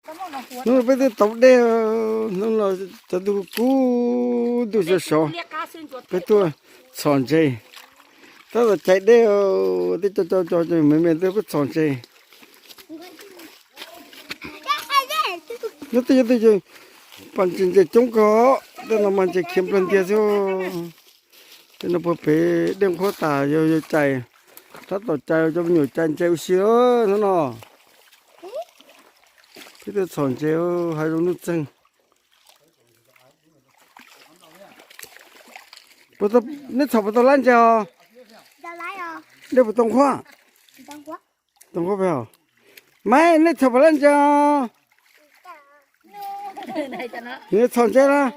Hnub no peb twb tau dej, hnub no cov ntuj kub ntuj sov sov, peb tuaj txhom ntses. Tab tom cais dej, tej co co co me me tuaj txhom ntses. Nyob twj ywm twj ywm, pas ntses ntses coob kawg, tej no mas ntses khiav nplawg ntiag xwb. Tej no puag pem dej nqhuab tas yog yog cais, tab tom cais cov me nyuam cais ntses ua si hnub no. Peb tuaj txhom ntses hav zoov nuj txeeg. Neb txhom puas tau lab ntses os? Dej puas tau nqhuab? Tau nqhuab peb os. Maiv, neb txhom puas lab ntses os? Neb txhom ntses los?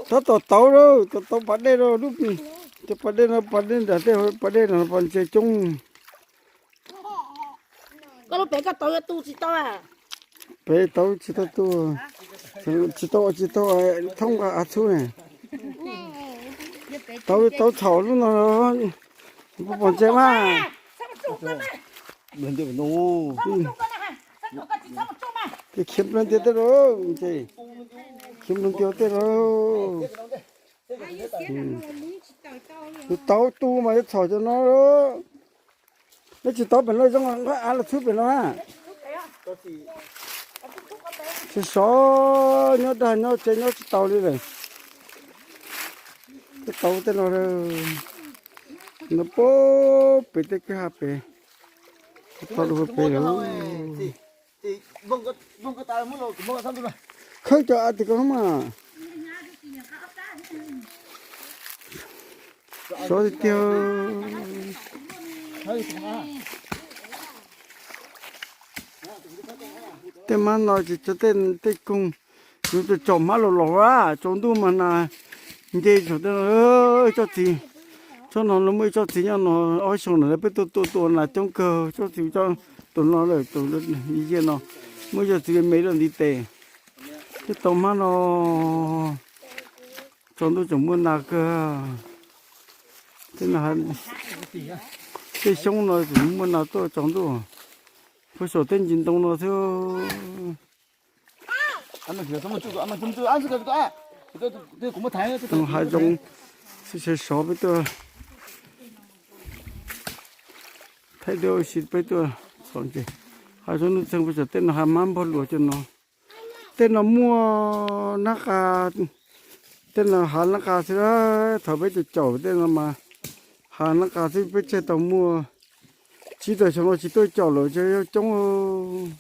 Tab tom tauv lawm, tau tauv pas dej lawm, cov pas dej no pas dej nram tej, pas dej no pas ntses coob. Koj lub pem koj tauv yuav tu tsis tau. Pem tauv tsis tau tu, tsis tau ua tsis tau thoob av txhub ne. Tauv tauv txhaum lub no, pom ntses mas. Khiav nplawg ntiag tej lawm, khiav nplawg ntiag tej lawm. Tus tauv tu mas yuav txhaum cov no. Neb tsis tauv pem no zoo, nqa av los txhub pem no na. Sov sov nyob dag nyob tsev nyob tsis tau li lawm. Tej tauv tej no, no puag pem tej kwj ha pem, tau rau pem lawm. Khawb cov av tim ko mas. Sov tiag tiag. Tej mab no tsis tso tej, tej koog, yuav tau tso mab los los a, tsaus ntuj mas nas nce saum tej no. Tsob txiv, tsob no muaj ib tsob txiv nyob no, ob xyoo no peb tuaj tua tua nas coob kawg, tsob txiv tus no lawm, tus yiag no muaj ib tsob txiv me me loj ntiv tes. Tej tau mab no tsaus ntuj tseem muaj nas kawg. Tej no, tej xyoob no tseem muaj nas tuaj tsaus ntuj. Puag saum tej ntsis ntoo no xwb. Hav zoov sov sov peb tuaj, thaij duab ua si peb tuaj txhom ntses. Hav zoov nuj txeeg peb txhom tej no hav mab npog luas cov no. Tej no muaj nab qa, tej no hav nab qa xwb. Thaum peb caum caum tej no mas hav nab qa xwb, peb tseg tau muaj. Tsis tau xyoo no tsis tuaj caum lawm ces coob.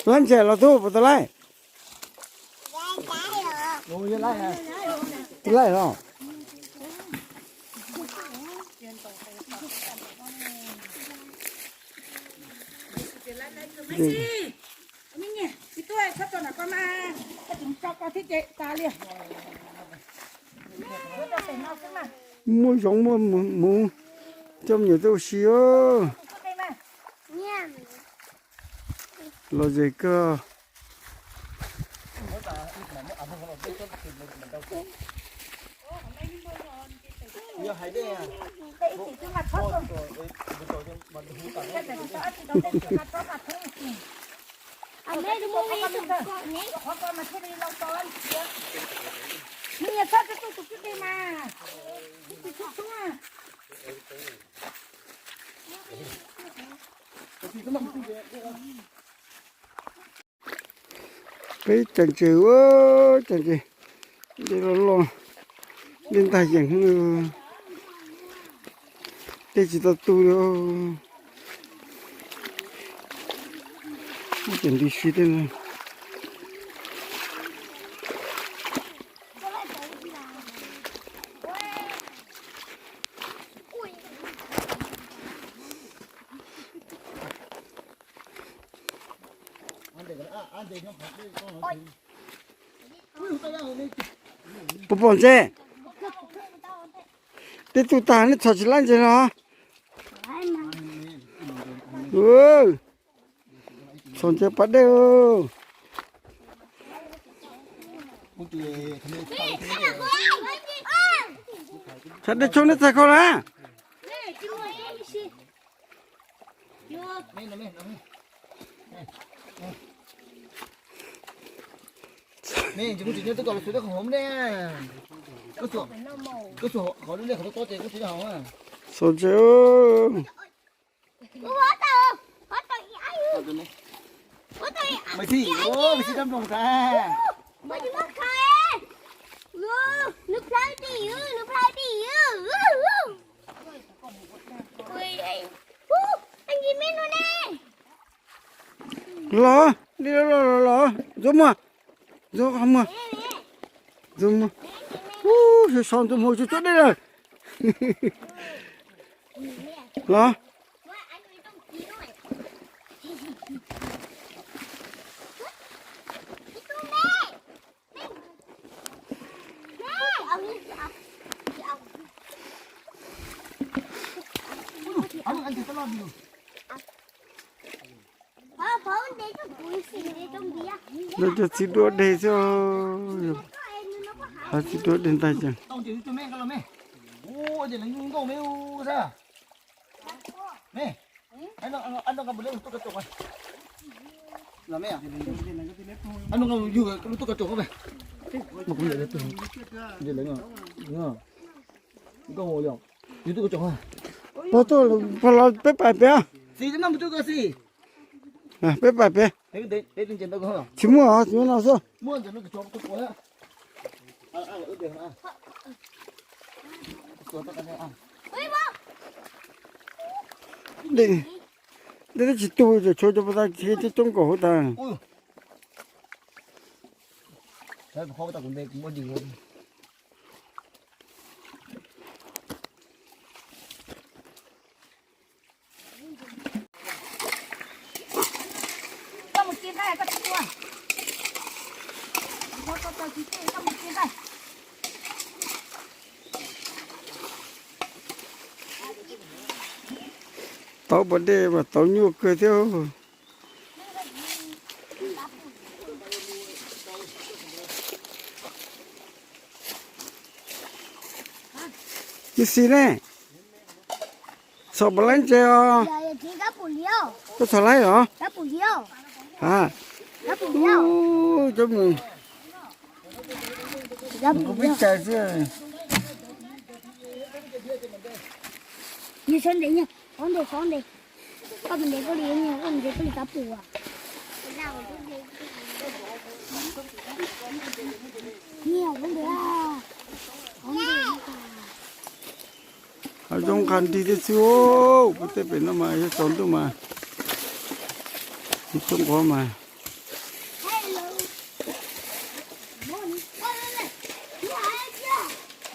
Lab ntses los tub, puas tau laij? Laij los. Muaj zoov muaj muv, coj me nyuam tuaj ua si. Los ze kawg. Peb cov ntses ua, cov ntses dej loj loj, dej ntag yees, dej tsis tau tu li. Cov nti si tej no. Puas pom ntses? Tej tug tag neb txhom tsis laib ntses no. Txhom ntses pas dej. Tshav dej tshoob neb txais kho lawm. Xaus ntse. Los, los, los, los, Ntxuav Muag, Ntxuav Muag, Ntxuav Muag. Ub, so so Ntxuav Muag tsuag tsuag dej lawm. Los. Lawv cov txiv duab deg xwb. Hab txiv duab deg ntag ces. Pog tuaj, pog los peb pais pem. Peb pais pem. Tsis muaj, tsis muaj no xwb. Dej twb tsis tu, tshuav cov puas tag coob nkaus hauv tas. Tauv puas dej mas tauv nyuaj kawg thiab. Nws xis ne, txhom puas laib ntses os. Koj txhom laib los? A, cov mus, kuv pib cais xwb. Hav zoov qab nrig thiab xwb. Peb tej pem no mas yog tsaus ntuj mas coob nquav mas.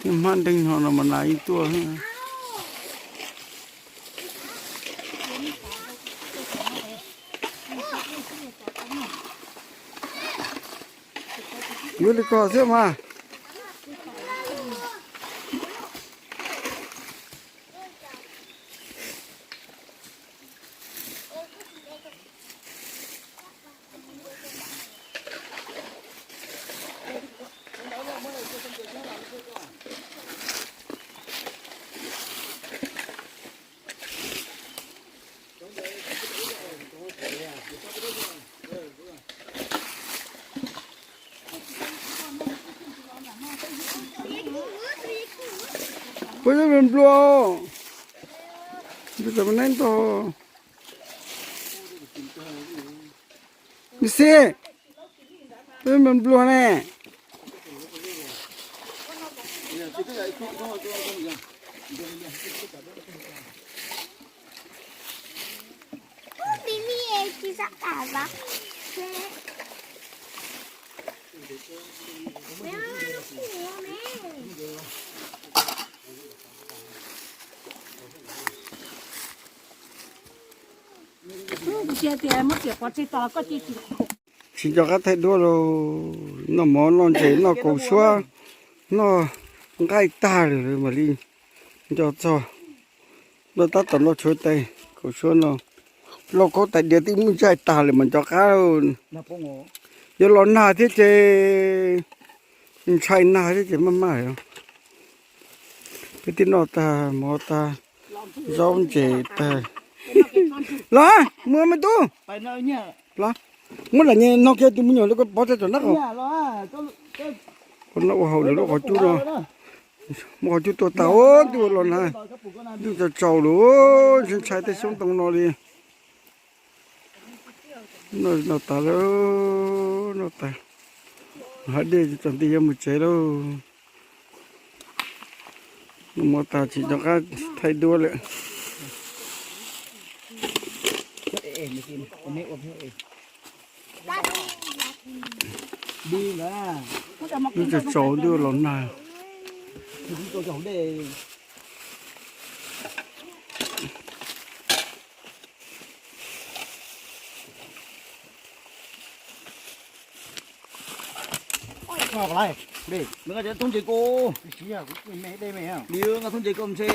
Tej hmab nreeg no no mas nas yeej tuaj. Yuav li ko xwb mas. Puas yog me npluag? Npluag tam me neeb ntog. Npluag xib, puas yog me npluag ne? Tsis nco qab thaij duab lauj. Noj mov noj ntses noj kaus suab, noj nqaij tag lawm mam li nco txog. Noj tab tom noj tshuav tais kaus suab no, lauj kaub tais diav twb muaj ntsaig tag lawm mas nco qab. Yuav los nag thiab ces ntshai nag thiab ces maj maj os. Tib noj tag, mov tag, zaub ntses tag. Los, mus me tub. Los, muab lam nyem no kiag tus me nyuam rau koj pov tseg tom nab qhov. Ua noj ua haus lawm lub qhov cub no. Muab qhov cub tua tag, ntuj los nag, ntuj tsaus tsaus lawm, ntshai ntshai tej xyoob ntoo no li. Noj tas lawm, noj tas. Hav dej txog nti yuav mus tsev lauj. Noj mov tas tsis nco qab thaij duab lawm. Ntuj tsaus tsaus ntuj los nag. Thoob ntses ku, thoob ntses ku ntshe.